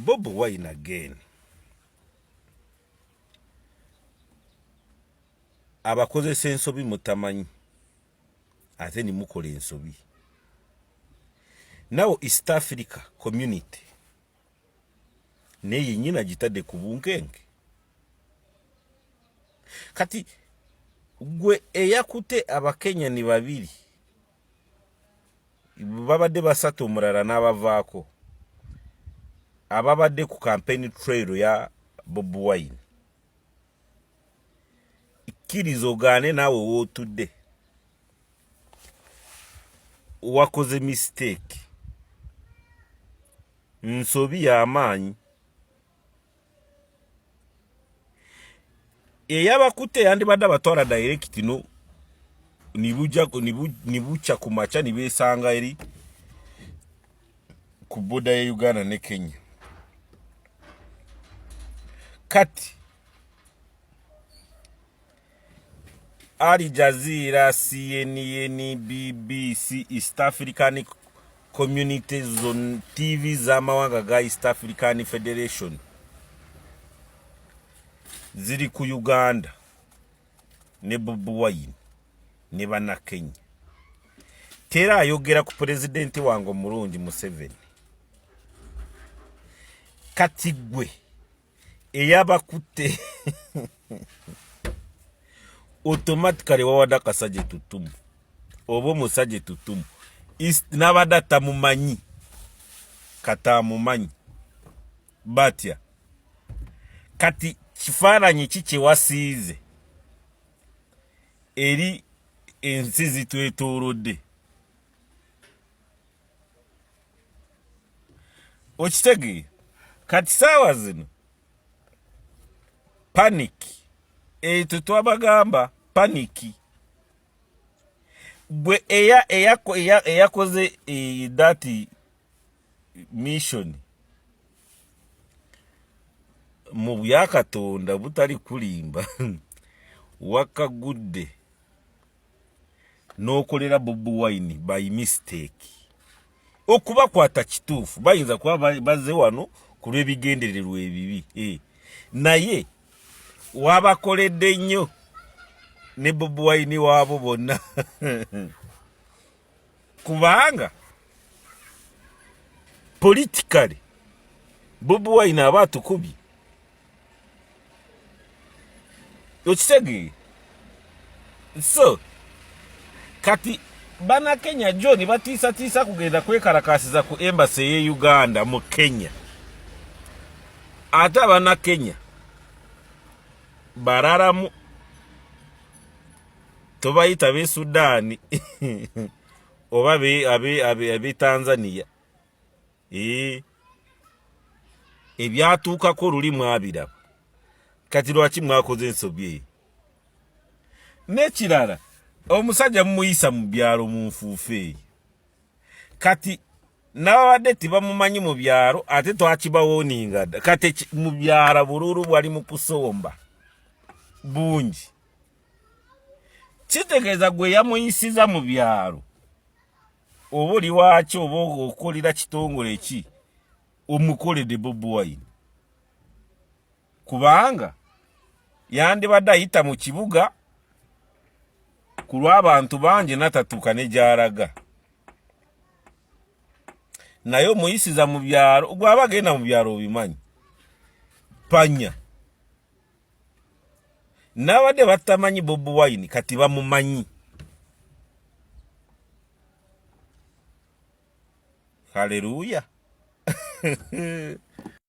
Bobi Wine again abakozesa ensobi mutamanyi ate nimukola ensobi. Now East Africa Community naye yenyini agitadde ku bunkenke. Kati gwe eyakute Abakenyani babiri, babadde basatu, omulala n'abavaako, ababadde ku campaign trail ya Bobi Wine, kkiriza ogaane naawe wootudde wakoze mistake, nsobi y'amaanyi. Eyabakutte yandibadde abatwala direct no nibukya ku makya nibesanga eri ku boda ya Uganda ne Kenya. Kati Al Jazeera, CNN, BBC, East African Community Zone TV z'amawanga ga East African Federation ziri ku Uganda ne Bobi Wine ne Bannakenya. Tera ayogera ku pulezidenti wange omulungi Museveni. Kati gwe eyabakutte automatically wawadde akasajja ettutumu oba omusajja ettutumu n'abadde atamumanyi, katamumanyi batya. Kati kifaananyi ki kyewasiize eri ensi zitwetoolodde? Okitegeera? Kati saawa zino panic ekyo twabagamba panic. Gwe eyakoze that mission mu byakatonda butali kulimba, wakagudde n'okolera Bobi Wine by mistake. Okubakwata kituufu, bayinza kuba bazze wano ku lw'ebigendererwa ebibi, eh. Naye wabakoledde nnyo ne Bobi Wine waabo bonna, kubanga politically Bobi Wine aba atukubye. Okitegeere? So kati Banakenya John batiisatiisa kugenda kwekalakasiza ku embassy eye Uganda mu Kenya. Ate Abanakenya bararamu, tobayita be Sudaani oba abe Tanzania. Ebyatuukako luli mwabiraba, kati lwaki mwakoze ensobi eyo? N'ekirala, omusajja mumuyisa mu byalo mu nfuufu eyo. Kati n'ababadde tebamumanyi mu byalo, ate twakibawooninga dda. Kati mu byalo bululu bwali mu kusomba bungi, kitegeeza gwe yamuyisiza mu byalo, oba oli waaki oba okolera kitongole ki, omukoledde Bobi Wine, kubanga yandibadde ayita mu kibuga ku lw'abantu bangi natatuuka ne gy'alaga, naye omuyisiza mu byalo. Gwaba agenda mu byalo obimanyi panya n'abadde batamanyi Bobi Wine kati bamumanyi. Haleluya!